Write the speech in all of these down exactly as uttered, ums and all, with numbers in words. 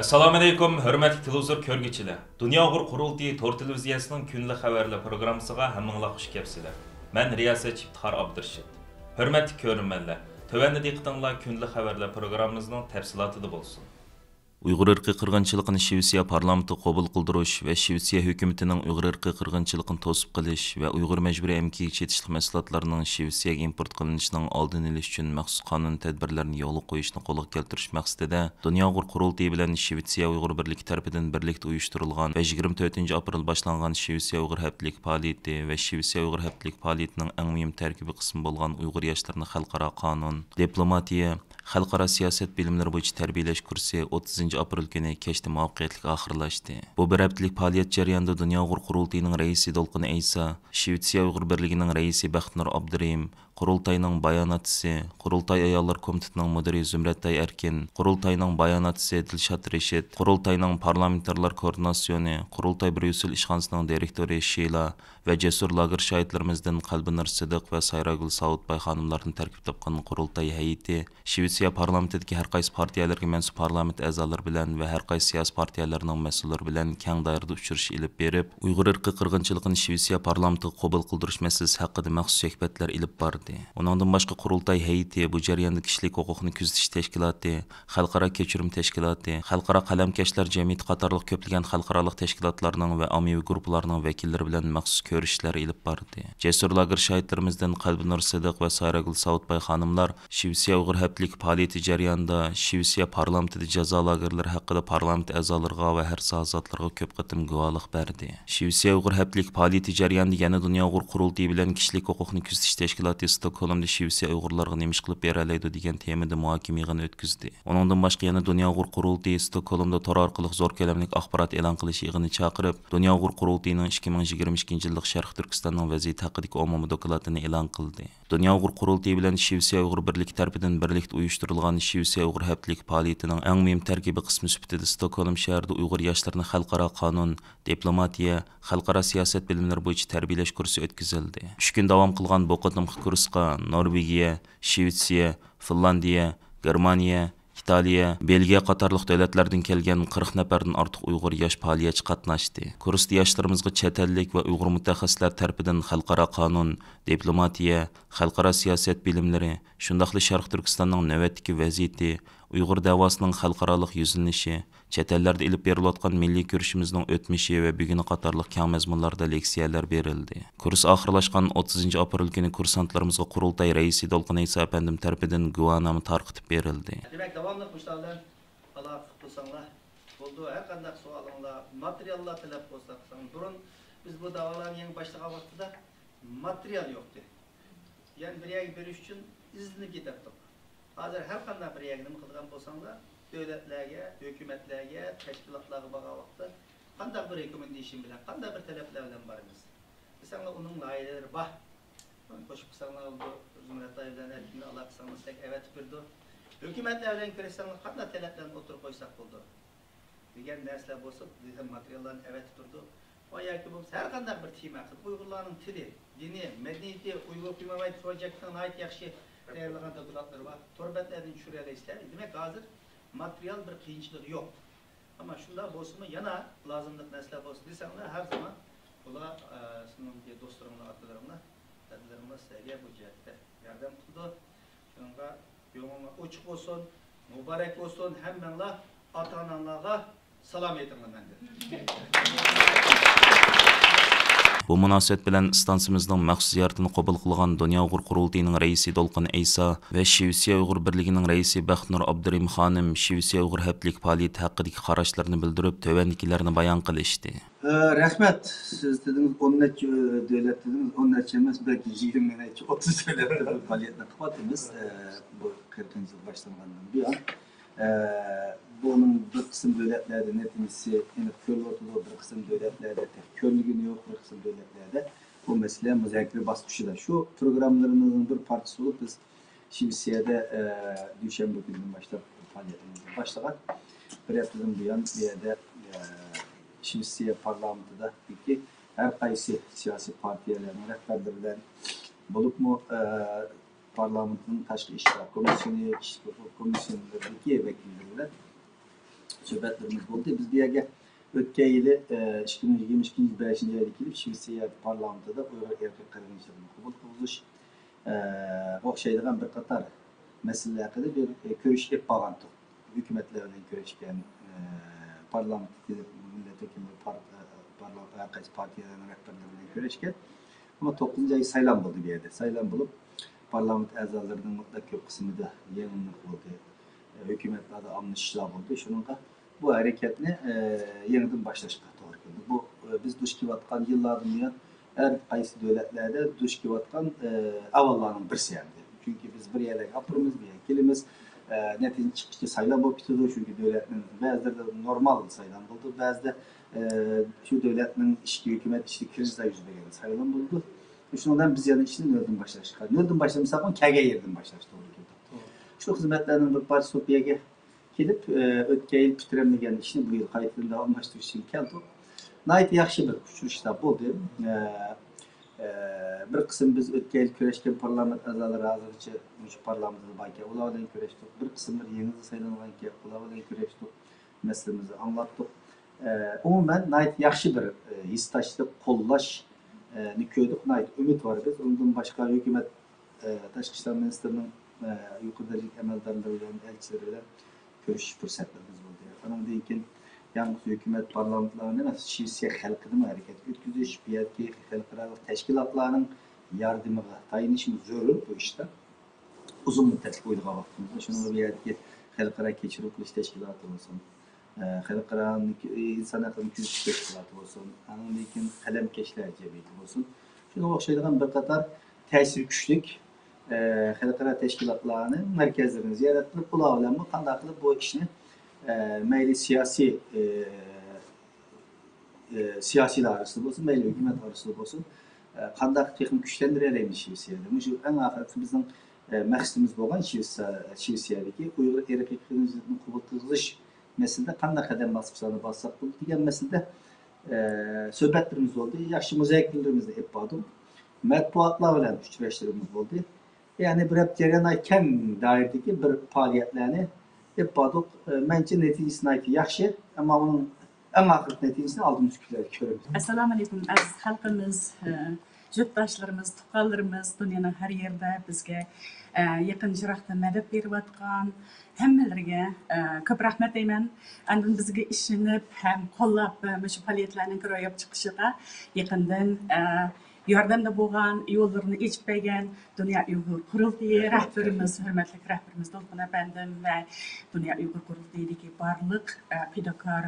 ئەسسالامۇئەلەيكۇم، ھۆرمەتلىك تېلېۋىزور كۆرگۈچىلەر! دۇنيا ئۇيغۇر قۇرۇلتىيى تور تېلېۋىزىيەسىنىڭ كۈندىلىك خەۋەرلەر پروگراممىسىغا ھەممىڭلار خۇش كەپسىلەر. مەن رىياسەتچى ئىپتىخار ئابدۇرېشىت. ھۆرمەتلىك كۆرۈرمەنلەر، تۆۋەندە دىققىتىڭلار كۈندىلىك خەۋەرلەر پروگراممىمىزنىڭ تەپسىلاتىدا بولسۇن. ئۇيغۇر ئىرقىي قىرغىنچىلىقىنى شىۋېتسىيە پارلامېنتىغا قوبۇل قىلدۇرۇش ۋە شىۋېتسىيە ھۆكۈمىتىنىڭ ئۇيغۇر ئىرقىي قىرغىنچىلىقىنى توسۇپ قېلىش ۋە ئۇيغۇر مەجبۇرىي ئەمگىكىگە چېتىشلىق مەھسۇلاتلارنىڭ شىۋېتسىيەگە ئىمپورت قىلىنىشىنىڭ ئالدىنى ئېلىش ئۈچۈن مەخسۇس قانۇن تەدبىرلەرنى يولغا قويۇشنى قولغا كەلتۈرۈش مەقسىتىدە، دۇنيا ئۇيغۇر قۇرۇلتىيى بىلەن شىۋېتسىيە ئۇيغۇر بىرلىكى تەرىپىدىن بىرلىكتە ئۇيۇشتۇرۇلغان ۋە يىگىرمە تۆتىنچى ئاپرېل باشلانغان شىۋېتسىيە ئۇيغۇر ھەپتىلىك پائالىيىتى ۋە شىۋېتسىيە ئۇيغۇر ھەپتىلىك پائالىيىتىنىڭ ئەڭ مۇھىم تەركىبىي قىسمى بولغان ئۇيغۇر ياشلىرىنى خەلقئارا قانۇن، دىپلوماتىيە، خەلقئارا سىياسەت بىلىملىرى بويىچە تەربىيەلەش كۇرسى ئوتتۇزىنچى ئاپرېل كۈنى كەچتە مۇۋەپپەقىيەتلىك ئاخىرلاشتى. بۇ بىر ھەپتىلىك پائالىيەت جەريانىدا دۇنيا ئۇيغۇر قۇرۇلتىيىنىڭ رەئىسى دولقۇن ئەيسا، شىۋېتسىيە ئۇيغۇر بىرلىكىنىڭ رەئىسى بەختىنۇر ئابدۇرېھىم، قۇرۇلتاينىڭ باياناتچىسى، قۇرۇلتاي ئاياللار كومىتېتىنىڭ مۇدىرى زۇمرەتئاي ئەركىن، قۇرۇلتاينىڭ باياناتچىسى دىلشات رېشىت، قۇرۇلتاينىڭ پارلامېنتارلار كوئوردىناتسىيونى، قۇرۇلتاي بىر يۈز يىل ئىشخانىسىنىڭ دىرېكتورى شىلا ۋە جەسۇر لاگېر شاھىتلىرىمىزدىن قەلبىنۇر سىدىق ۋە سايراگۈل ساۋۇتباي خانىملاردىن تەركىب تاپقان قۇرۇلتاي ھەيئىتى، شىۋېتسىيە پارلامېنتىدىكى ھەر قايسى پارتىيەلەرگە مەنسۇپ پارلامېنت ئەزالىرى بىلەن ۋە ھەر قايسى سىياسىي پارتىيەلەرنىڭ مەسئۇللىرى بىلەن كەڭ دائىرىدە ئۇچرىشىش ئېلىپ بېرىپ، ئۇيغۇر ئىرقىي قىرغىنچىلىقىنى شىۋېتسىيە پارلامېنتىغا قوبۇل قىلدۇرۇش مەسىلىسى ھەققىدە مەخسۇس سۆھبەتلەر ئېلىپ باردى. ئۇنىڭدىن باشقا، قۇرۇلتاي ھەيئىتى بۇ جەرياندا كىشىلىك ھوقۇقنى كۆزىتىش تەشكىلاتى، خەلقئارا كەچۈرۈم تەشكىلاتى، خەلقئارا قەلەمكەشلەر جەمئىيىتى قاتارلىق كۆپلىگەن خەلقئارالىق تەشكىلاتلارنىڭ ۋە ئاممىۋى گۇرۇپپىلارنىڭ ۋەكىللىرى بىلەن مەخسۇس كۆرۈشۈشلەر ئېلىپ باردى. جەسۇر لاگېر شاھىتلىرىمىزدىن قەلبىنۇر سىدىق ۋە سايراگۈل ساۋۇتباي خانىملار شىۋېتسىيە ئۇيغۇر ھەپتىلىك پائالىيىتى جەريانىدا شىۋېتسىيە پارلامېنتىدا جازا لاگېرلىرى ھەققىدە پارلامېنت ئەزالىرىغا ۋە ھەر ساھە زاتلىرىغا كۆپ قېتىم گۇۋاھلىق بەردى. شىۋېتسىيە ئۇيغۇر ھەپتىلىك پائالىيىتى جەريانىدا يەنە دۇنيا ئۇيغۇر قۇرۇلتىيى بىلەن كىشىلىك ھوقۇقنى كۆزىتىش تەشكىلاتى ستوكھولمدا شىۋېتسىيە ئۇيغۇرلارغا نېمە ئىش قىلىپ بېرەلەيدۇ دېگەن تېمىدا مۇھاكىمە يىغىنى ئۆتكۈزدى. ئۇنىڭدىن باشقا يەنە دۇنيا ئۇيغۇر قۇرۇلتىيى ستوكھولمدا تور ئارقىلىق زور كۆلەملىك ئاخبارات ئېلان قىلىش يىغىنى چاقىرىپ، دۇنيا ئۇيغۇر قۇرۇلتىيىنىڭ ئىككى مىڭ يىگىرمە ئىككىنچى يىللىق شەرقىي تۈركىستاننىڭ ۋەزىيىتى ھەققىدىكى ئومۇمىي دوكلاتىنى ئېلان قىلدى. دۇنيا ئۇيغۇر قۇرۇلتىيى بىلەن شىۋېتسىيە ئۇيغۇر بىرلىكى تەرىپىدىن بىرلىكتە ئۇيۇشتۇرۇلغان شىۋېتسىيە ئۇيغۇر ھەپتىلىك پائالىيىتىنىڭ ئەڭ مۇھىم تەركىبىي قىسمى سۈپىتىدە ستوكھولم شەھىرىدە ئۇيغۇر ياشلىرىنى خەلقئارا قانۇن، دىپلوماتىيە، خەلقئارا سىياسەت بىلىملىرى بويىچە تەربىيەلەش كۇرسى ئۆتكۈزۈلدى. ئۈچ كۈن داۋام قىلغان بۇ قېتىمقى كۇرسقا نورۋېگىيە، شىۋېتسىيە، فىنلاندىيە، گېرمانىيە، ئىتالىيە، بېلگىيە قاتارلىق دۆلەتلەردىن كەلگەن قىرىق نەپەردىن ئارتۇق ئۇيغۇر ياش پائالىيەتچى قاتناشتى. كۇرستا ياشلىرىمىزغا چەت ئەللىك ۋە ئۇيغۇر مۇتەخەسسىسلەر تەرىپىدىن خەلقئارا قانۇن، دىپلوماتىيە، خەلقئارا سىياسەت بىلىملىرى، شۇنداقلا شەرقىي تۈركىستاننىڭ نۆۋەتتىكى ۋەزىيىتى، ئۇيغۇر دەۋاسىنىڭ خەلقئارالىق يۈزلىنىشى، چەت ئەللەردە ئېلىپ بېرىلىۋاتقان مىللىي كۈرىشىمىزنىڭ ئۆتمۈشى ۋە بۈگۈنى قاتارلىق كەڭ مەزمۇنلاردا لېكسىيەلەر بېرىلدى. كۇرس ئاخىرلاشقان ئوتتۇزىنچى ئاپرېل كۈنى كۇرسانتلىرىمىزغا قۇرۇلتاي رەئىسى دولقۇن ئەيسا ئەپەندىم تەرىپىدىن گۇۋاھنامە تارقىتىپ بېرىلدى. دېمەك، داۋاملىق مۇشۇلار بىلەن ئالاقە قىلىپ تۇرساڭلار بولىدۇ. ھەر قانداق سوئالىڭلار، ماتېرىياللار تەلەپ قىلساڭلار. بۇرۇن بىز بۇ داۋالارنى يېڭى باشلىغان ۋاقتىدا ماتېرىيال يوقتى. يەنە بىر يەرگە بېرىش ئۈچۈن ئىزدىنىپ كېتەتتۇق. ھازىر ھەر قانداق بىر يەرگە نېمە قىلىدىغان بولساڭلار، دۆلەتلەرگە، ھۆكۈمەتلەرگە، تەشكىلاتلارغا بارغان ۋاقىتتا قانداق بىر رېكومېندېيشن بىلەن، قانداق بىر تەلەپلەر بىلەن بارىمىز دېسەڭلار، ئۇنىڭ لايىھەلىرى بار. قوشۇپ قىلساڭلار بولىدۇ، زۇمرەت ئاي بىلەن ئەركىننى ئالاقە قىلساڭلار سىلەرگە ئەۋەتىپ بېرىدۇ. ھۆكۈمەتلەر بىلەن كۆرۈشسەڭلار قانداق تەلەپلەرنى ئوتتۇرىغا قويساق بولىدۇ دېگەن نەرسىلەر بولسا، دېسەم ماتېرىياللارنى ئەۋەتىپ تۇرىدۇ. ۋە ياكى بولمىسا ھەر قانداق بىر تېما ھەققىدە ئۇيغۇرلارنىڭ تىلى، دىنى، مەدەنىيىتى، ئۇيغۇر ھۈمەن رايت پروجېكتىنىڭ ناھايىتى ياخشى تەييارلىغان دوكلاتلىرى بار. تور بەتلەردىن چۈشۈرەلەيسىلەر. دېمەك، ھازىر ماتېرىيال بىر قىيىنچىلىقى يوق. ئەمما شۇنداق بولسىمۇ، يەنە لازىملىق نەرسىلەر بولسا دېسەڭلار، ھەر زامان بۇلار، ئە، سىزنىڭ دوستلىرىڭلار، ئاكىلىرىڭلار، دادىلىرىڭلار سىلەرگە بۇ جەھەتتە ياردەم قىلىدۇ. شۇنىڭغا يولۇڭلار ئوچۇق بولسۇن، مۇبارەك بولسۇن، ھەممەڭلار ئاتا-ئاناڭلارغا سالام ئېيتىڭلار مەندىن. بۇ مۇناسىۋەت بىلەن ئىستانسىمىزنىڭ مەخسۇس زىيارىتىنى قوبۇل قىلغان دۇنيا ئۇيغۇر قۇرۇلتىيىنىڭ رەئىسى دولقۇن ئەيسا ۋە شىۋېتسىيە ئۇيغۇر بىرلىكىنىڭ رەئىسى بەختىنۇر ئابدۇرېھىم خانىم شىۋېتسىيە ئۇيغۇر ھەپتىلىك پائالىيىتى ھەققىدىكى قاراشلىرىنى بىلدۈرۈپ، تۆۋەندىكىلەرنى بايان قىلىشتى. ئە، رەھمەت. سىز دېدىڭىز، ئون نەچچە، ئە، دۆلەت دېدىڭىز، ئون نەچچە ئەمەس، بەلكى يىگىرمە نەچچە، ئوتتۇز دۆلەتتە بۇ پائالىيەتنى قىلىۋاتىمىز، ئە، بۇ قىرىقىنچى يىل باشلانغاندىن بۇيان. ئە، بۇنىڭ بىر قىسىم دۆلەتلەردە نەتىجىسى ئېنىق كۆرۈلۈۋاتىدۇ، بىر قىسىم دۆلەتلەردە تېخى كۆرۈلگىنى يوق، بىر قىسىم دۆلەتلەردە بۇ مەسىلە مۇزاكىرە باسقۇچىدا. شۇ پروگراممىلىرىمىزنىڭ بىر پارچىسى بولۇپ، بىز شىۋېتسىيەدە، ئە، دۈشەنبە كۈنىدىن باشلاپ پائالىيەتلىرىمىزنى باشلىغان. بىر ھەپتىدىن بۇيان بۇ يەردە، ئە، شىۋېتسىيە پارلامېنتىدىكى ھەر قايسى سىياسىي پارتىيەلەرنىڭ رەھبەرلىرى بىلەن، بولۇپمۇ، ئە، پارلامېنتنىڭ تاشقى ئىشلار كومىسسىيونى، ئىشلار كومىسسىيونلىرىدىكى ۋەكىللىرى بىلەن سۆھبەتلىرىمىز بولدى. بىز بۇ يەرگە ئۆتكەن يىلى، ئە، ئىككى مىڭ يىگىرمە ئىككىنچى يىل بەشىنچى ئايدا كېلىپ، شىۋېتسىيە پارلامېنتىدا ئۇيغۇر ئىرقىي قىرغىنچىلىقىنى قوبۇل قىلغۇزۇش، ئە، ئوخشايدىغان بىر قاتار مەسىلىلەر ھەققىدە بىر، ئە، كۆرۈش ئېلىپ بارغانتۇق. ھۆكۈمەتلەر بىلەن كۆرۈشكەن، ئە، پارلامېنتتىكى مىللەت ۋەكىللىرى، پار-، ئە، پارلامېنت ھەر قايسى پارتىيەلەرنىڭ رەھبەرلىرى بىلەن كۆرۈشكەن. ئەمما توققۇزىنچى ئاي سايلام بولدى بۇ يەردە. سايلام بولۇپ، پارلامېنت ئەزالىرىنىڭ مۇتلەق كۆپ قىسمىدا يېڭىلىق بولدى. ھۆكۈمەتلەردە ئالمىشىشلار بولدى. شۇنىڭغا بۇ ھەرىكەتنى، ئە، يېڭىدىن باشلاشقا توغرا كەلدى. بۇ، ئە، بىز دۇچ كېلىۋاتقان يىللاردىن بۇيان ھەر قايسى دۆلەتلەردە دۇچ كېلىۋاتقان، ئە، ئەھۋاللارنىڭ بىرسى ئەمدى. چۈنكى بىز بىر يەرلەرگە ئاپىرىمىز، بىر يەرگە كېلىمىز، ئە، نەتىجە چىققۇچە سايلام بولۇپ كېتىدۇ. چۈنكى دۆلەتنىڭ بەزىلىرىدە نورمال سايلام بولىدۇ، بەزىدە، ئە، شۇ دۆلەتنىڭ ئىچكى ھۆكۈمەت ئىچىدە كىرىزىسلار يۈز بەرگەندە سايلام بولىدۇ. شۇنىڭ بىلەن بىز يەنە ئىشنى نۆلدىن باشلاشقا، نۆلدىن باشلىمىساقمۇ كەلگەن يېرىدىن باشلاش توغرا كېلىدۇ. شۇ خىزمەتلەرنىڭ بىر پارچىسى بولۇپ بۇ يەرگە كېلىپ، ئە، ئۆتكەن يىل پۈتتۈرەلمىگەن ئىشنى بۇ يىل قايتىدىن داۋاملاشتۇرۇش ئۈچۈن كەلدۇق. ناھايىتى ياخشى بىر ئۇچرىشىشلار بولدى. ئە، ئە، بىر قىسىم بىز ئۆتكەن يىل كۆرۈشكەن پارلامېنت ئەزالىرى ھازىرغىچە مۇشۇ پارلامېنتتا باركەن، ئۇلار بىلەن كۆرۈشتۇق. بىر قىسىملىرى يېڭىدىن سايلانغانكەن، ئۇلار بىلەن كۆرۈشتۇق. مەسىلىمىزنى ئاڭلاتتۇق. ئە، ئومۇمەن ناھايىتى ياخشى بىر، ئە، ھېسداشلىق، قوللاش، ئە، نى كۆردۇق. ناھايىتى ئۈمىدۋار بىز. ئۇنىڭدىن باشقا ھۆكۈمەت، ئە، تاشقى ئىشلار مىنىستىرىنىڭ، ئە، يۇقىرى دەرىجىلىك ئەمەلدارلىرى بىلەن، ئەلچىلىرى بىلەن كۆرۈشۈش پۇرسەتلىرىمىز بولدى. ئانىڭدىن كېيىن يالغۇز ھۆكۈمەت، پارلامېنتلارنى ئەمەس، شىۋېتسىيە خەلقىنىمۇ ھەرىكەتكە ئۆتكۈزۈش، بۇ يەردىكى خەلقئارالىق تەشكىلاتلارنىڭ ياردىمىغا تايىنىشىمىز زۆرۈر بۇ ئىشتا. ئۇزۇن مۇددەتلىك ئويلىغان ۋاقتىمىزدا، شۇنىڭغا بۇ يەردىكى خەلقئارا كەچۈرۈم قىلىش تەشكىلاتى بولسۇن، ئە، خەلقئارا ئىنسان ھەقلىرىنى كۆزىتىش تەشكىلاتى بولسۇن، ئاندىن كېيىن قەلەمكەشلەر جەمئىيىتى بولسۇن، شۇنىڭغا ئوخشايدىغان بىر قاتار تەسىرى كۈچلۈك، ئە، خەلقئارا تەشكىلاتلارنىڭ مەركەزلىرىنى زىيارەت قىلىپ، ئۇلار بىلەنمۇ قانداق قىلىپ بۇ ئىشنى، ئە، مەيلى سىياسىي، ئە، ئە، سىياسىيلار ئارىسىدا بولسۇن، مەيلى ھۆكۈمەت ئارىسىدا بولسۇن، ئە، قانداق تېخىمۇ كۈچلەندۈرەلەيمىز شىۋېتسىيەدە؟ مۇشۇ ئەڭ ئاخىرقى بىزنىڭ، ئە، مەقسىتىمىز بولغان شىۋېتسىيە-، شىۋېتسىيەدىكى ئۇيغۇر ئىرقىي قىرغىنچىلىقىنى قوبۇل قىلغۇزۇش مەسىلىدە قانداق قەدەم باسقۇچلارنى باسساق بولىدۇ دېگەن مەسىلىدە، ئە، سۆھبەتلىرىمىز بولدى. ياخشى مۇزاكىرىلىرىمىزنى ئېلىپ باردۇق. مەتبۇئاتلار بىلەن ئۇچراشلىرىمىز بولدى. يەنى بىر ھەپتە جەريانىدا كەڭ دائىرىدىكى بىر پائالىيەتلەرنى ئېلىپ باردۇق. ئە، مەنچە نەتىجىسى ناھايىتى ياخشى، ئەمما ئۇنىڭ ئەڭ ئاخىرقى نەتىجىسىنى ئالدىمىزدىكى كۈنلەردە كۆرىمىز. ئەسسالامۇ ئەلەيكۇم، ئەزىز خەلقىمىز، ئە، يۇرتداشلىرىمىز، تۇغقانلىرىمىز، دۇنيانىڭ ھەر يېرىدە بىزگە، ئە، يېقىن يىراقتىن مەدەت بېرىۋاتقان ھەممىلىرىگە، ئە، كۆپ رەھمەت دەيمەن. ئاندىن بىزگە ئىشىنىپ ھەم قوللاپ، ئە، مۇشۇ پائالىيەتلەرنىڭ روياپقا چىقىشىغا يېقىندىن، ئە، ياردەمدە بولغان، يوللىرىنى ئېچىپ بەرگەن دۇنيا ئۇيغۇر قۇرۇلتىيى رەھبىرىمىز، ھۆرمەتلىك رەھبىرىمىز دولقۇن ئەپەندىم ۋە دۇنيا ئۇيغۇر قۇرۇلتىيىدىكى بارلىق، ئە، پىداكار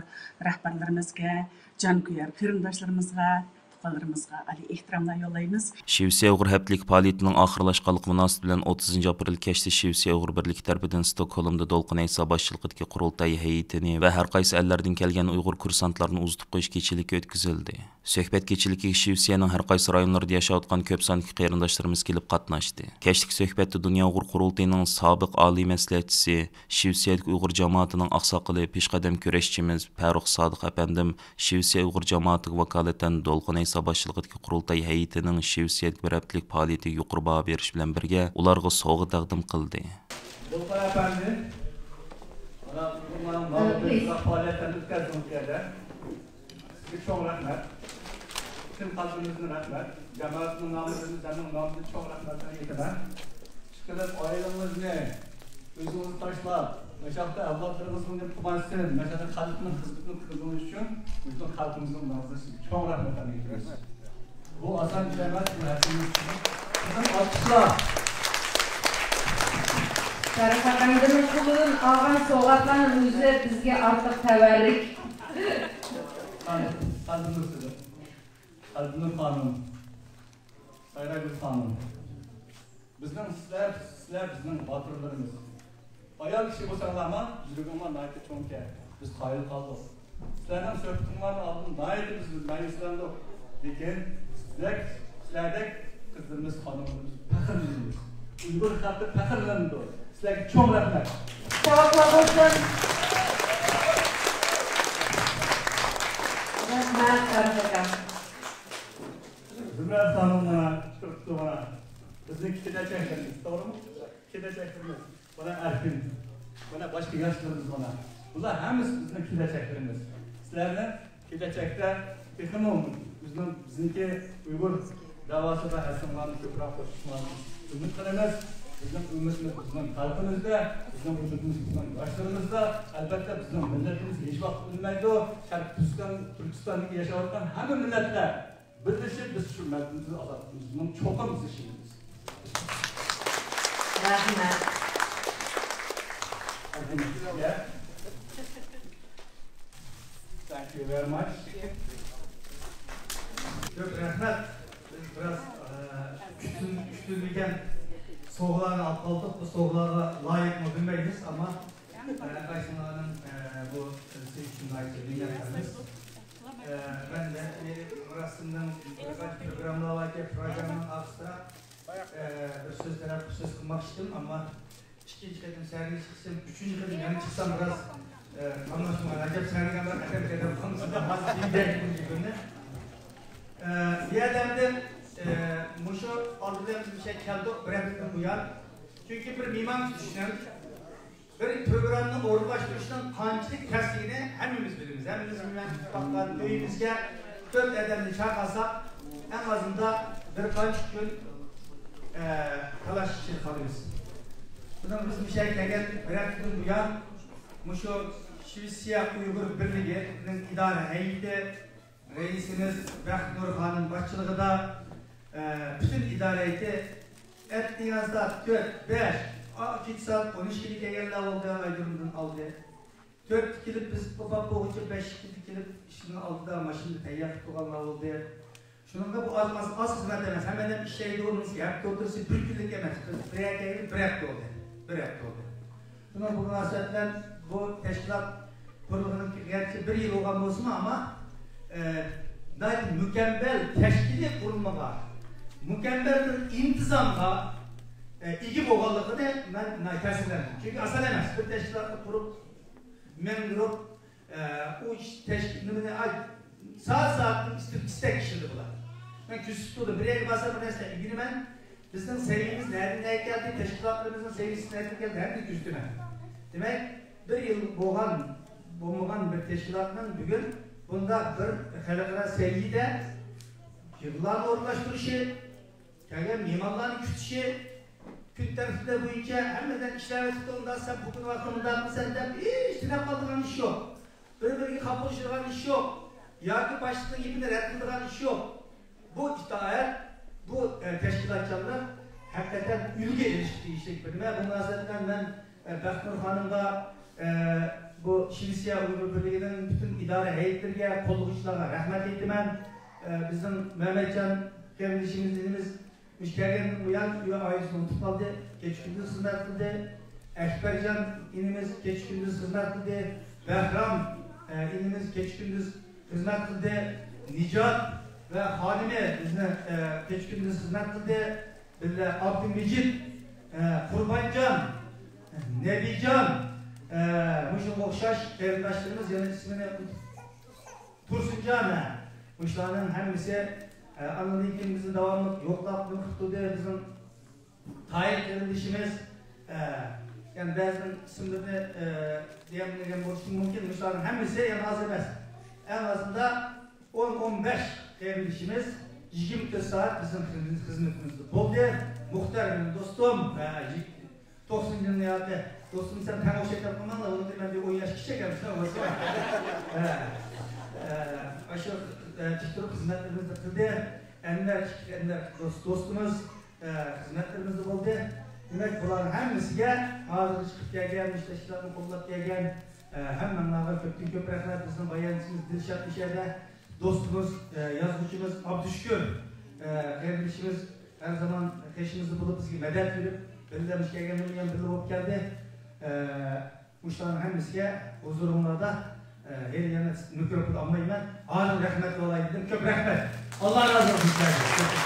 رەھبەرلىرىمىزگە، جانكۆيەر قېرىنداشلىرىمىزغا، تۇغقانلىرىمىزغا ئالىي ئېھتىراملار يوللايمىز. شىۋېتسىيە ئۇيغۇر ھەپتىلىكى پائالىيىتىنىڭ ئاخىرلاشقانلىقى مۇناسىۋىتى بىلەن ئوتتۇزىنچى ئاپرېل كەچتە شىۋېتسىيە ئۇيغۇر بىرلىكى تەرىپىدىن ستوكھولمدا دولقۇن ئەيسا باشچىلىقىدىكى قۇرۇلتاي ھەيئىتىنى ۋە ھەر قايسى ئەللەردىن كەلگەن ئۇيغۇر كۇرسانتلارنى ئۇزىتىپ قويۇش كېچىلىكى ئۆتكۈزۈلدى. سۆھبەت كېچىلىكىگە شىۋېتسىيەنىڭ ھەر قايسى رايونلىرىدا ياشاۋاتقان كۆپ ساندىكى قېرىنداشلىرىمىز كېلىپ قاتناشتى. كەچلىك سۆھبەتتە دۇنيا ئۇيغۇر قۇرۇلتىيىنىڭ سابىق ئالىي مەسلىھەتچىسى، شىۋېتسىيەدىكى ئۇيغۇر جامائىتىنىڭ ئاقساقىلى، پېشقەدەم كۈرەشچىمىز پەرۇق سادىق ئەپەندىم شىۋېتسىيە ئۇيغۇر جامائىتىگە ۋاكالىتەن دولقۇن ئەيسا باشچىلىقىدىكى قۇرۇلتاي ھەيئىتىنىڭ شىۋېتسىيەدىكى بىر ھەپتىلىك پائالىيىتىگە يۇقىرى باھا بېرىش بىلەن بىرگە، ئۇلارغا سوۋغا تەقدىم قىلدى. دولقۇن ئەپەندى، مانا بۇ پائالىيەتلەرنى ئۆتكەزدىڭىز بۇ يەردە. سىزگە چوڭ رەھمەت. پۈتۈن خەلقىمىزدىن رەھمەت. جامائەتنىڭ نامىدىن، سىزنىڭ نامىدىن چوڭ رەھمەتلەرنى ئېيتىمەن. ئىشقىلىپ، ئائىلىڭىزنى، ئۆزىڭىزنى تاشلاپ، مەشۇ ياقتا ئەۋلادلىرىڭىزنى قۇتقۇزسۇن، مەشۇ ياقتا خەلقنىڭ خىزمىتىنى قىلغىنىڭىز ئۈچۈن بۈگۈن خەلقىمىزنىڭ نامىدىن سىزگە چوڭ رەھمەتلەرنى ئېيتىمىز. بۇ ئاسان ئىش ئەمەس، بۇ ھەققىمىز. قىزىل ئالقىشلار. شەرىپ ئەپەندىنىڭ قولىدىن ئالغان سوۋغاتلارنىڭ ئۆزى بىزگە ئارتۇق تەۋەررۈك. قەلبىمىز سىزىق. قەلبىنۇر خانىم، سايراگۈل خانىم، بىزنىڭ سىلەر، سىلەر بىزنىڭ باتۇرلىرىمىز. ئايال كىشى بولساڭلارمۇ يۈرىكىڭلار ناھايىتى چوڭكەن. بىز قايىل قالدۇق. سىلەرنىڭ سۆھبىتىڭلارنى ئالدىن ناھايىتى بىز مەيۈسلەندۇق. لېكىن سىلەر، سىلەردەك قىزلىرىمىز، خانىملىرىمىز پەخىرلىنىمىز. ئۇيغۇر خەلقى پەخىرلىنىدۇ. سىلەرگە چوڭ رەھمەت. ساغلىق بولسۇن. رەھمەت، رەھمەت. زۇمرەت خانىم مانا چىقىپ تۇرۇپتۇ مانا. بىزنىڭ كېلەچەكلىرىمىز، توغرىمۇ؟ كېلەچەكلىرىمىز. مانا ئەركىن. مانا باشقا ياشلىرىمىز مانا. بۇلار ھەممىسى بىزنىڭ كېلەچەكلىرىمىز. سىلەرنىڭ كېلەچەكتە تېخىمۇ بىزنىڭ، بىزنىڭكى ئۇيغۇر داۋاسىدا ھەسسىڭلارنى كۆپرەك قوشۇشۇڭلارنى ئۈمىد قىلىمىز. بىزنىڭ ئۈمىدىمىز بىزنىڭ خەلقىمىزدە، بىزنىڭ ئۈمىدىمىز بىزنىڭ ياشلىرىمىزدا. ئەلبەتتە، بىزنىڭ مىللىتىمىز ھېچ ۋاقىت ئۆلمەيدۇ. شەرقىي تۈركىستان، تۈركىستاندىكى ياشاۋاتقان ھەممە مىللەتلەر بىرلىشىپ، بىز شۇ مەدەنىيىتىمىزنى، ئازادلىقىمىزنىڭ چوقۇم ئىزدىشىمىز. رەھمەت. Thank you very much. كۆپ رەھمەت. بىز بىراز، ئە، كۈتۈن-، كۈتۈلمىگەن سوۋغىلارنى ئاپ قالدۇق. بۇ سوۋغىلارغا لايىقمۇ بىلمەيمىز، ئەمما، ئە، قايسىڭلارنىڭ، ئە، بۇ سۆيۈشىنى ئايتىپ مىننەتدارمىز. ئە، مەن نەق مۇراسىمنىڭ بىر قانچە پروگراممىلار باركەن، پروگراممىنىڭ ئارقىسىدا، ئە، بىر سۆز تەلەپ، سۆز قىلماقچى ئىدىم، ئەمما ئىككىنچى قېتىم سەھنىگە چىقسام، ئۈچىنچى قېتىم يەنە چىقسام بىراز، ئە، قاملاشمىغان. ئەجەب سەھنىگە بىر ئەدەم قەدەم قالمىسا، ھازىر دېگەن گېپىمنى. ئە، بۇ يەردە ئەمدى، ئە، مۇشۇ ئالدى بىلەن بىز مۇشۇ يەرگە كەلدۇق، بىر ھەپتىدىن بۇيان. چۈنكى بىر مېھمان كۈتۈشنىڭ، بىر پروگراممىنى ئورۇنلاشتۇرۇشنىڭ قانچىلىك تەسلىكىنى ھەممىمىز بىلىمىز. ھەممىمىز مېھمان كۈتۈپ باققان، ئۆيىمىزگە تۆت ئادەمنى چاقىرساق، ئەڭ ئازىندا بىر قانچە كۈن، ئە، تالاش ئىچىدە قالىمىز. بۇنىڭ بىز مۇشۇ يەرگە كەلگەن بىر ھەپتىدىن بۇيان مۇشۇ شىۋېتسىيە ئۇيغۇر بىرلىكىنىڭ ئىدارە ھەيئىتى، رەئىسىمىز بەختىنۇر خانىم باشچىلىقىدا، ئە، پۈتۈن ئىدارە ھەيئىتى ئەتىگەن سائەت تۆت، بەش، ئا، كېچە سائەت ئون ئىككىدە كەلگەنلەر بولدى، ئايرىمدىن ئالدى. تۆتتە كېلىپ، بىز قوپاپ بولغۇچە بەشتە كېلىپ، ئىشىكنىڭ ئالدىدا ماشىنىدا تەييار قىلىپ تۇرغانلار بولدى. شۇنىڭغا بۇ ئاز، ئاز، ئاز خىزمەت ئەمەس، ھەممە ئادەم ئىشلەيدۇ، ئۇنىڭ ئۈستىگە ھەپتە ئوتتۇرىسى بىر كۈنلۈك ئەمەس، بىز بىر ھەپتە، بىر ھەپتە بولدى، بىر ھەپتە بولدى. شۇنىڭ بۇ مۇناسىۋەت بىلەن بۇ تەشكىلات قۇرۇلغىنىغا گەرچە بىر يىل بولغان بولسىمۇ، ئەمما، ئە، ناھايىتى مۇكەممەل تەشكىلىي قۇرۇلمىغا، مۇكەممەل بىر ئىنتىزامغا، ئە، ئىگە بولغانلىقىنى مەن ناھايىتى تەسىرلەندىم. چۈنكى ئاسان ئەمەس، بىر تەشكىلاتنى قۇرۇپ، مەڭدۈرۈپ، ئە، ئۇ ئىش تەشكىل-، نېمىنى، ئاي، سائەت-سائەتتىن ئىستىپ ئىستەك ئىشلىدى بۇلار. مەن كۆزىتىپ تۇردۇم. بىر يەرگە بارسام، بىر نەرسە ئۆگىنىمەن. بىزنىڭ سەۋىيىمىز نەدىن نەگە كەلدى، تەشكىلاتلىرىمىزنىڭ سەۋىيىسى نەدىن كەلدى، ھەممىنى كۆزىتىمەن. دېمەك، بىر يىل بولغان، بولمىغان بىر تەشكىلاتنىڭ بۈگۈن بۇنداق بىر خەلقئارا سەۋىيىدە يىغىنلارنى ئورۇنلاشتۇرۇشى، كەلگەن مېھمانلارنى كۈتۈشى، كۈن تەرتىپلىرى بويىچە ھەممىدىن ئىشلەۋېتىپتۇ، ئۇنداق سەن بۈگۈن ۋاقتىڭ مۇنداق قىلىسەن دەپ ھېچ تىنىپ قالىدىغان ئىش يوق. بىر-بىرىگە خاپا بولۇشىدىغان ئىش يوق. ياكى باشلىقنىڭ گېپىنى رەت قىلىدىغان ئىش يوق. بۇ ئىتائەت، بۇ، ئە، تەشكىلاتچانلىق ھەقىقەتەن ئۈلگە ئېلىشقا تېگىشلىك بىر نېمە. بۇ مۇناسىۋەت بىلەن مەن، ئە، بەختىنۇر خانىمغا، ئە، بۇ شىۋېتسىيە ئۇيغۇر بىرلىكىنىڭ پۈتۈن ئىدارە ھەيئەتلىرىگە، قوللىغۇچىلارغا رەھمەت ئېيتىمەن. ئە، بىزنىڭ مەمەتجان قېرىندىشىمىز، ئىنىمىز مۇشۇ كەلگەندىن بۇيان ئۆي ئائىلىسىنى ئۇنتۇپ قالدى. كېچە-كۈندۈز خىزمەت قىلدى. ئەكبەرجان ئىنىمىز كېچە-كۈندۈز خىزمەت قىلدى. بەھرام، ئە، ئىنىمىز كېچە-كۈندۈز خىزمەت قىلدى. نىجات ۋە خانىمى بىزنى، ئە، كېچە-كۈندۈز خىزمەت قىلدى. بىللە ئابدۇمىجىت، ئە، قۇربانجان، نەبىجان، ئە، مۇشۇنىڭغا ئوخشاش قېرىنداشلىرىمىز يەنە ئىسمىنى تۇرسۇنجان، ھە. مۇشۇلارنىڭ ھەممىسى، ئە، ئاندىن كېيىن بىزنى داۋاملىق يوقلاپ، نېمە قىلىپ تۇردى. بىزنىڭ تاھىر قېرىندىشىمىز، ئە، يەنى بەزىنىڭ ئىسىملىرىنى، ئە، دېيەلمىگەن بولۇشى مۇمكىن. مۇشۇلارنىڭ ھەممىسى يەنە ئاز ئەمەس. ئەڭ ئازىندا ئون، ئون بەش قېرىندىشىمىز يىگىرمە تۆت سائەت بىزنىڭ خىزمىتىمىزدە بولدى. مۇختەر مېنىڭ دوستۇم، ئە، توقسان يىلنى ياكى دوستۇم سەن تەڭ ئوخشاپ قالماڭلار، ئۇنىڭدىن مەن بىر ئون ياش كىچىك ئەمەسمۇ بولسا. ئاشۇ تىك تۇرۇپ خىزمەتلىرىمىزنى قىلدى. ئەنۋەر، ئەنۋەر دوست، دوستىمىز، خىزمەتلىرىمىزدە بولدى. دېمەك، بۇلارنىڭ ھەممىسىگە ھازىر چىقىپ كەلگەن، مۇشۇ تەشكىلاتنى قوللاپ كەلگەن، ھەممىڭلارغا كۆپتىن كۆپ رەھمەت. بىزنىڭ بايانچىمىز دىلشات مۇشۇ يەردە، دوستىمىز، يازغۇچىمىز ئابدۇشۈكۈر قېرىندىشىمىز ھەر زامان قېشىمىزدا بولۇپ، بىزگە مەدەت بېرىپ، بىللە مۇشۇ كەلگەندىن بۇيان بىللە بولۇپ كەلدى. ئە، مۇشۇلارنىڭ ھەممىسىگە ھۇزۇرۇڭلاردا، ئە، ھېلى يەنە مىكروفون ئالمايمەن. ھازىر رەھمەت ئالاي دېدىم. كۆپ رەھمەت. ئاللا رازى بولسۇن سىلەردىن.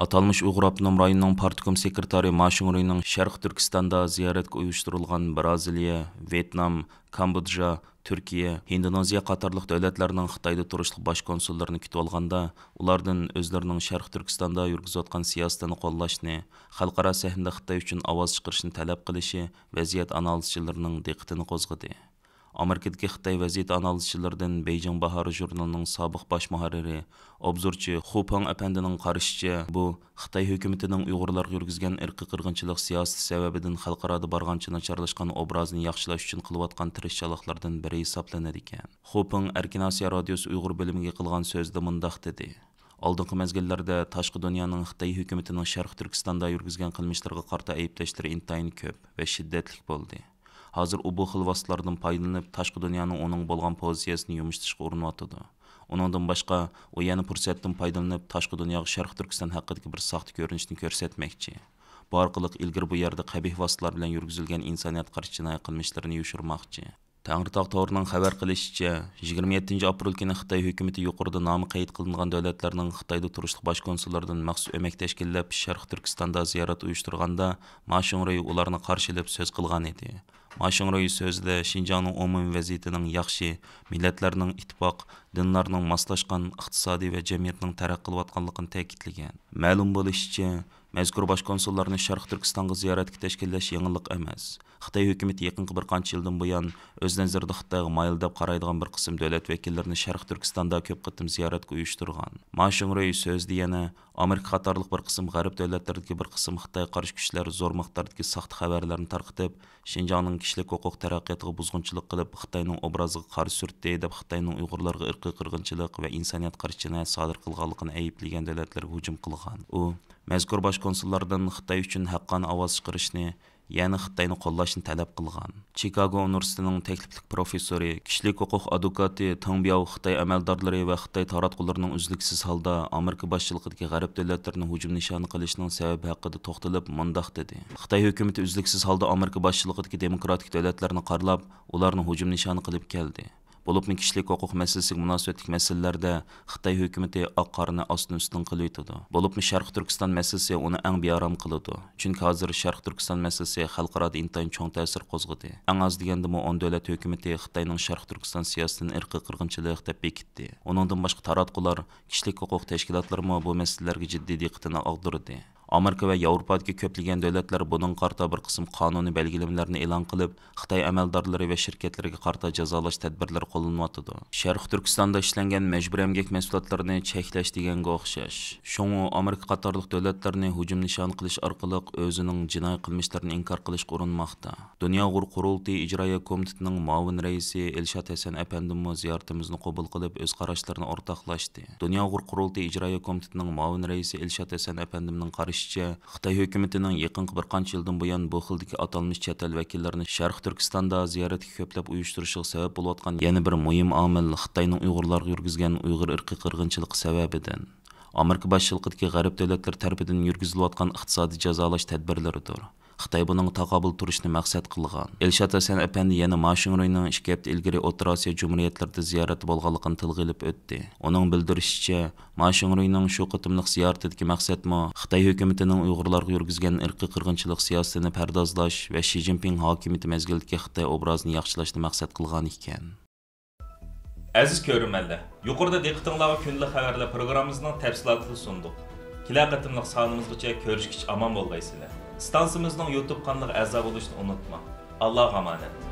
ئاتالمىش ئۇيغۇر ئاپتونوم رايونىنىڭ پارتكوم سېكرېتارى ما شىڭرۇينىڭ شەرقىي تۈركىستاندا زىيارەتكە ئۇيۇشتۇرۇلغان برازىلىيە، ۋيېتنام، كامبودژا، تۈركىيە، ھىندونېزىيە قاتارلىق دۆلەتلەرنىڭ خىتايدا تۇرۇشلۇق باش كونسۇللىرىنى كۈتۈۋالغاندا، ئۇلاردىن ئۆزلىرىنىڭ شەرقىي تۈركىستاندا يۈرگۈزۈۋاتقان سىياسىتىنى قوللاشنى، خەلقئارا سەھنىدە خىتاي ئۈچۈن ئاۋاز چىقىرىشنى تەلەپ قىلىشى ۋەزىيەت ئانالىزچىلىرىنىڭ دىققىتىنى قوزغىدى. ئامېرىكىدىكى خىتاي ۋەزىيىتى ئانالىزچىلىرىدىن بېيجىڭ باھارى ژۇرنىلىنىڭ سابىق باش مۇھەررىرى، ئوبزورچى خۇ پېڭ ئەپەندىنىڭ قارىشىچە، بۇ خىتاي ھۆكۈمىتىنىڭ ئۇيغۇرلارغا يۈرگۈزگەن ئىرقىي قىرغىنچىلىق سىياسىتى سەۋەبىدىن خەلقئارادا بارغانچە ناچارلاشقان ئوبرازىنى ياخشىلاش ئۈچۈن قىلىۋاتقان تىرىشچانلىقلىرىدىن بىرى ھېسابلىنىدىكەن. خۇ پېڭ ئەركىن ئاسىيا رادىيوسى ئۇيغۇر بۆلۈمىگە قىلغان سۆزىدە مۇنداق دېدى: «ئالدىنقى مەزگىللەردە تاشقى دۇنيانىڭ خىتاي ھۆكۈمىتىنىڭ شەرقىي تۈركىستاندا يۈرگۈزگەن قىلمىشلىرىغا قارىتا ئەيىبلەشلىرى ئىنتايىن كۆپ ۋە شىددەتلىك بولدى. ھازىر ئۇ بۇ خىل ۋاسىتىلەردىن پايدىلىنىپ، تاشقى دۇنيانىڭ ئۇنىڭغا بولغان پوزىتسىيەسىنى يۇمشىتىشقا ئۇرۇنۇۋاتىدۇ. ئۇنىڭدىن باشقا، ئۇ يەنە پۇرسەتتىن پايدىلىنىپ، تاشقى دۇنياغا شەرقىي تۈركىستان ھەققىدىكى بىر ساختا كۆرۈنۈشنى كۆرسەتمەكچى. بۇ ئارقىلىق ئىلگىرى بۇ يەردە قەبىھ ۋاسىتىلەر بىلەن يۈرگۈزۈلگەن ئىنسانىيەتكە قارشى جىنايى قىلمىشلىرىنى يوشۇرماقچى.» تەڭرىتاغ تورىنىڭ خەۋەر قىلىشىچە، يىگىرمە يەتتىنچى ئاپرېل كۈنى خىتاي ھۆكۈمىتى يۇقىرىدا نامى قەيت قىلىنغان دۆلەتلەرنىڭ خىتايدا تۇرۇشلۇق باش كونسۇللىرىدىن مەخسۇس ئۆمەك تەشكىللەپ، شەرقىي تۈركىستاندا زىيارەت ئۇيۇشتۇرغاندا، ما شۇڭرۇي ئۇلارنى قارشى ئېلىپ سۆز قىلغان ئىدى. ما شۇڭرۇي سۆزىدە شىنجاڭنىڭ ئومۇمىي ۋەزىيىتىنىڭ ياخشى، مىللەتلەرنىڭ ئىتتىپاق، دىنلارنىڭ ماسلاشقان، ئىقتىسادىي ۋە جەمئىيەتنىڭ تەرەققىي قىلىۋاتقانلىقىنى تەكىتلىگەن. مەلۇم بولۇشىچە، مەزكۇر باش كونسۇللارنى شەرقىي تۈركىستانغا زىيارەتكە تەشكىللەش يېڭىلىق ئەمەس. خىتاي ھۆكۈمىتى يېقىنقى بىر قانچە يىلدىن بۇيان ئۆز نەزىرىدە خىتايغا مايىل دەپ قارايدىغان بىر قىسىم دۆلەت ۋەكىللىرىنى شەرقىي تۈركىستاندا كۆپ قېتىم زىيارەتكە ئۇيۇشتۇرغان. ما شۇڭرۇي سۆزىدە يەنە ئامېرىكا قاتارلىق بىر قىسىم غەرب دۆلەتلىرىدىكى بىر قىسىم خىتايغا قارشى كۈچلەر زور مىقداردىكى ساختا خەۋەرلەرنى تارقىتىپ، شىنجاڭنىڭ كىشىلىك ھوقۇق تەرەققىياتىغا بۇزغۇنچىلىق قىلىپ، خىتاينىڭ ئوبرازىغا قارا سۈرتتى دەپ، خىتاينىڭ ئۇيغۇرلارغا ئىرقىي قىرغىنچىلىق ۋە ئىنسانىيەتكە قارشى جىنايەت سادىر قىلغانلىقىنى ئەيىبلىگەن دۆلەتلەرگە ھۇجۇم قىلغان. ئۇ مەزكۇر باش كونسۇللاردىن خىتاي ئۈچۈن ھەققانىي ئاۋاز چىقىرىشنى، يەنى خىتاينى قوللاشنى تەلەپ قىلغان. چىكاگو ئۇنىۋېرسىتېتىنىڭ تەكلىپلىك پروفېسسورى، كىشىلىك ھوقۇق ئادۋوكاتى تېڭ بياۋ خىتاي ئەمەلدارلىرى ۋە خىتاي تاراتقۇلىرىنىڭ ئۈزلۈكسىز ھالدا ئامېرىكا باشچىلىقىدىكى غەرب دۆلەتلىرىنى ھۇجۇم نىشانى قىلىشىنىڭ سەۋەبى ھەققىدە توختىلىپ مۇنداق دېدى: «خىتاي ھۆكۈمىتى ئۈزلۈكسىز ھالدا ئامېرىكا باشچىلىقىدىكى دېموكراتىك دۆلەتلەرنى قارىلاپ، ئۇلارنى ھۇجۇم نىشانى قىلىپ كەلدى. بولۇپمۇ كىشىلىك ھوقۇق مەسىلىسىگە مۇناسىۋەتلىك مەسىلىلەردە خىتاي ھۆكۈمىتى ئاق-قارىنى ئاستىن-ئۈستۈن قىلىۋېتىدۇ. بولۇپمۇ شەرقىي تۈركىستان مەسىلىسى ئۇنى ئەڭ بىئارام قىلىدۇ. چۈنكى ھازىر شەرقىي تۈركىستان مەسىلىسى خەلقئارادا ئىنتايىن چوڭ تەسىر قوزغىدى. ئەڭ ئاز دېگەندىمۇ ئون دۆلەت ھۆكۈمىتى خىتاينىڭ شەرقىي تۈركىستان سىياسىتىنى ئىرقىي قىرغىنچىلىق دەپ بېكىتتى. ئۇنىڭدىن باشقا تاراتقۇلار، كىشىلىك ھوقۇق تەشكىلاتلىرىمۇ بۇ مەسىلىلەرگە جىددىي دىققىتىنى ئاغدۇردى. ئامېرىكا ۋە ياۋروپادىكى كۆپلىگەن دۆلەتلەر بۇنىڭغا قارىتا بىر قىسىم قانۇنىي بەلگىلىمىلەرنى ئېلان قىلىپ، خىتاي ئەمەلدارلىرى ۋە شىركەتلىرىگە قارىتا جازالاش تەدبىرلىرى قوللىنىۋاتىدۇ.» شەرقىي تۈركىستاندا ئىشلەنگەن مەجبۇرىي ئەمگەك مەھسۇلاتلىرىنى چەكلەش دېگەنگە ئوخشاش. شۇڭا ئامېرىكا قاتارلىق دۆلەتلەرنى ھۇجۇم نىشانى قىلىش ئارقىلىق ئۆزىنىڭ جىنايى قىلمىشلىرىنى ئىنكار قىلىشقا ئۇرۇنماقتا. دۇنيا ئۇيغۇر قۇرۇلتىيى ئىجرائىيە كومىتېتىنىڭ مۇئاۋىن رەئىسى ئىلشات ھەسەن ئەپەندىمۇ زىيارىتىمىزنى قوبۇل قىلىپ، ئۆز قاراشلىرىنى ئورتاقلاشتى. دۇنيا ئۇيغۇر قۇرۇلتىيى ئىجرائىيە كومىتېتىنىڭ مۇئاۋىن رەئىسى ئىلشات ھەسەن ئەپەندىمنىڭ قارىشىچە، خىتاي ھۆكۈمىتىنىڭ يېقىنقى بىر قانچە يىلدىن بۇيان بۇ خىلدىكى ئاتالمىش چەت ئەل ۋەكىللىرىنى شەرقىي تۈركىستاندا زىيارەتكە كۆپلەپ ئۇيۇشتۇرۇشىغا سەۋەب بولۇۋاتقان يەنە بىر مۇھىم ئامىل خىتاينىڭ ئۇيغۇرلارغا يۈرگۈزگەن ئۇيغۇر ئىرقىي قىرغىنچىلىقى سەۋەبىدىن، ئامېرىكا باشچىلىقىدىكى غەرب دۆلەتلىرى تەرىپىدىن يۈرگۈزۈلۈۋاتقان ئىقتىسادىي جازالاش تەدبىرلىرىدۇر. خىتاي بۇنىڭغا تاقابىل تۇرۇشنى مەقسەت قىلغان. ئىلشات ھەسەن ئەپەندى يەنە ما شىڭرۇينىڭ ئىككى ھەپتە ئىلگىرى ئوتتۇرا ئاسىيا جۇمھۇرىيەتلىرىدە زىيارەتتە بولغانلىقىنى تىلغا ئېلىپ ئۆتتى. ئۇنىڭ بىلدۈرۈشىچە، ما شىڭرۇينىڭ شۇ قېتىملىق زىيارىتىدىكى مەقسەتمۇ خىتاي ھۆكۈمىتىنىڭ ئۇيغۇرلارغا يۈرگۈزگەن ئىرقىي قىرغىنچىلىق سىياسىتىنى پەردازلاش ۋە شى جىنپىڭ ھاكىمىيىتى مەزگىلىدىكى خىتاي ئوبرازىنى ياخشىلاشنى مەقسەت قىلغان ئىكەن. ئەزىز كۆرۈرمەنلەر، يۇقىرىدا دىققىتىڭلارغا كۈندىلىك خەۋەرلەر پروگراممىمىزنىڭ تەپسىلاتىنى سۇندۇق. كېلەر قېتىملىق سانىمىزغىچە كۆرۈشكىچە ئامان بولغايسىلەر. ئىستانسىمىزنىڭ يۇتۇب قانىلىغا ئەزا بولۇشنى ئۇنتۇماڭ. ئاللاغا ئامانەت.